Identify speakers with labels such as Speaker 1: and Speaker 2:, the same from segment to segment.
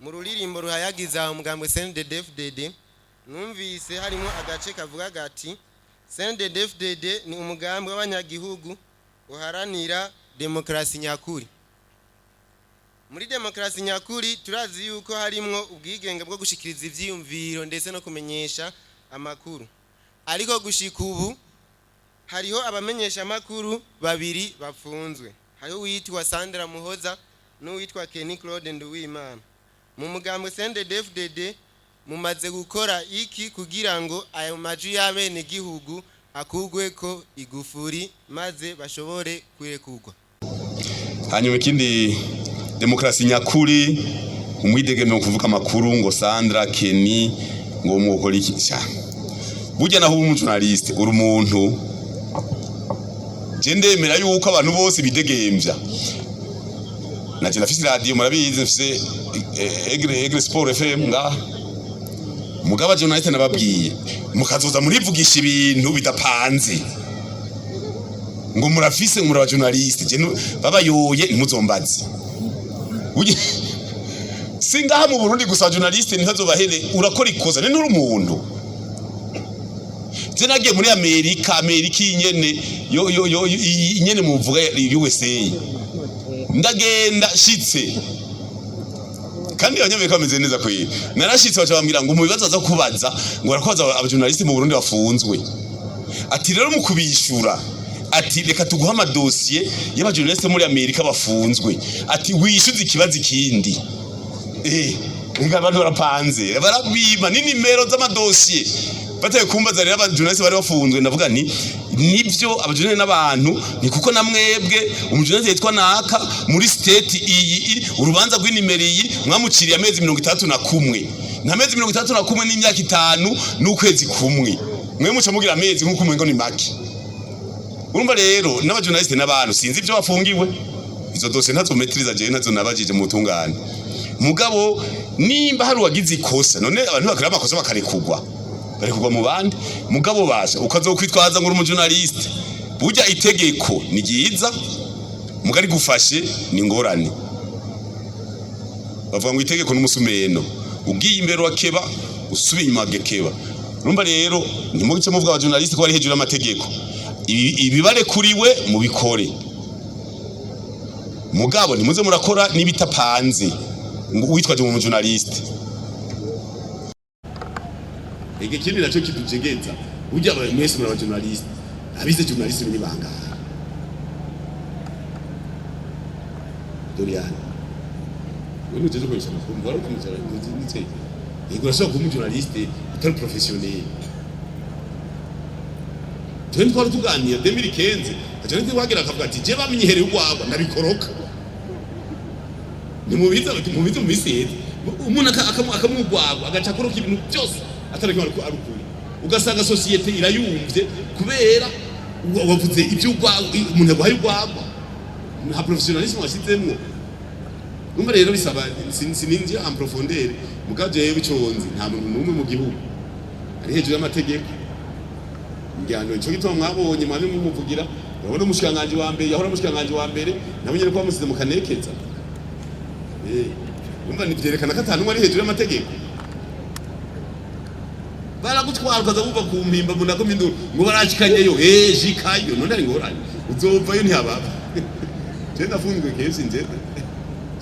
Speaker 1: Mu ruririmbo ruhayagiza umugambwe CNDD-FDD, numvise harimo agace kavuga gati: "CNDD-FDD ni umugambi w'abanyagihugu uharanira demokarasi nyakuri." Muri demokarasi nyakuri turazi yuko harimwo ubwigenge bwo gushikiriza ivyiyumviro ndetse no kumenyesha amakuru, ariko gushika ubu hariho abamenyesha amakuru babiri bafunzwe, hariho uwitwa Sandra Muhoza n'uwitwa Kenny Claude Nduwimana. Mu mugambwe CNDD-FDD mumaze gukora iki kugira ngo ayo majwi y'abenegihugu akugweko igufuri maze bashobore kurekurwa?
Speaker 2: Hanyuma ikindi, demokarasi nyakuri, umwidegembyo mu kuvuga amakuru, ngo Sandra, Kenny, ngo mwokora iki? Sha, burya naho uba umujournaliste, uri umuntu. Je ndemera yuko abantu bose bidegemvya. Naje ndafise radio, murabizi, mfise Aigle Sport FM ngaha. Mugaba journaliste, nababwiye, mukazoza murivugisha ibintu bidapanze ngo murafise, ngo muri abajournaliste, je babayoye ntimuzombaze. Si ngaha mu Burundi gusa, journaliste ntihazobahere. Urakora ikosa, ni nturi umuntu. Je nagiye muri Amerika, Amerika iyi nyene yo yo yo iyi nyene muvuga USA, ndagenda shitse, kandi abanyamerika bameze neza kweri. Narashitse, baca bambwira ngo mu bibazo baza kubaza, ngo barakubaza abajournaliste mu Burundi bafunzwe. Ati rero mu kubishura, ati reka tuguhe amadosiye y'abajournaliste muri Amerika bafunzwe, ati wishyuze ikibazo ikindi. Reka abantu barapanze, barabima n'inimero z'amadosiye. Bataye kumbaza rero abajournaliste bari bafunzwe, ndavuga nti nivyo, abajournaliste n'abantu, ni kuko na mwebwe umujournaliste yitwa naka muri state iyi urubanza rw'inimero iyi mwamuciriye amezi 61, nta mezi 61 n'imyaka 5 n'ukwezi kumwe, mwe muca mugira amezi nk'uko umengo ni make. Urumva rero n'abajournaliste n'abantu, sinzi ibyo bafungiwe, izo dosiye ntazo maîtriza jewe, ntazo nabajije mu butungane. Mugabo nimba hari uwagize ikosa, none abantu bakora amakosa bakarekugwa, barekugwa mu bandi. Mugabo basha ukazokwitwaza ngo uri umujournaliste, burya itegeko ni ryiza, mugari gufashe ni ngorane. Bavuga ngo itegeko n'umusumeno, ugiye imbere urakeba, usubiye inyuma agakeba. Urumva rero ntimugice muvuga abajournaliste ko bari hejuru y'amategeko. Ibibarekuriwe mubikore, mugabo ntimuze murakora n'ibitapanze ngo witwaje mu journaliste. Ege ikindi nacyo kitujegeza, burya mwese muri abajournaliste, abize journaliste ni bangahe? Dorian, wewe ntujeje gukoresha amakuru, mbora umujournaliste. Yego, urashobora kuba umujournaliste utari professionnel. Twe twari tuganira 2015, ajournaliste wagira akavuga ati je bamenyehereye urwagwa ndabikoroka. Nimubiza mubize mu misi iheze, umuntu akamugwagwa agaca akoroka ibintu byose atari ko ari ukuri, ugasanga société irayumvye kubera wavuze iby'urwagwa. Umuntu yaguhaye urwagwa, nta professionnalisme washyizemwo. Numva rero bisaba sininjira en profondeur, mugabo jewe ico nzi, nta muntu n'umwe mu gihugu ari hejuru y'amategeko. Njyano ico gituma mwabonye mwami mumuvugira. Urabona umushikiranganji wa mbere, yahora umushikiranganji wa mbere, nabo nyene ko bamusize mu kanekeza. Urumva nivyerekana ko ata n'umwe ari hejuru y'amategeko. Baragutwara ukaza wumva ku mpimba mu nako minduru ngo barashikanyeyo, jikayo. None ari ngorane, uzovayo ntihababa. Je ndafunzwe kenshi, nje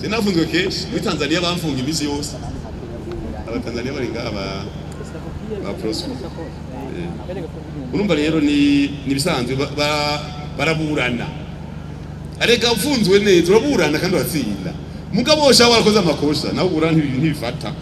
Speaker 2: je nafunzwe kenshi muri Tanzania, bamfunga imisi yose. Abatanzania bari ngaha ba Prosper. Urumva rero ni ibisanzwe, baraburana. Arega ufunzwe neza uraburana kandi uratsinda, mugabo wosha warakoze amakosa nawe ubura ntibifata.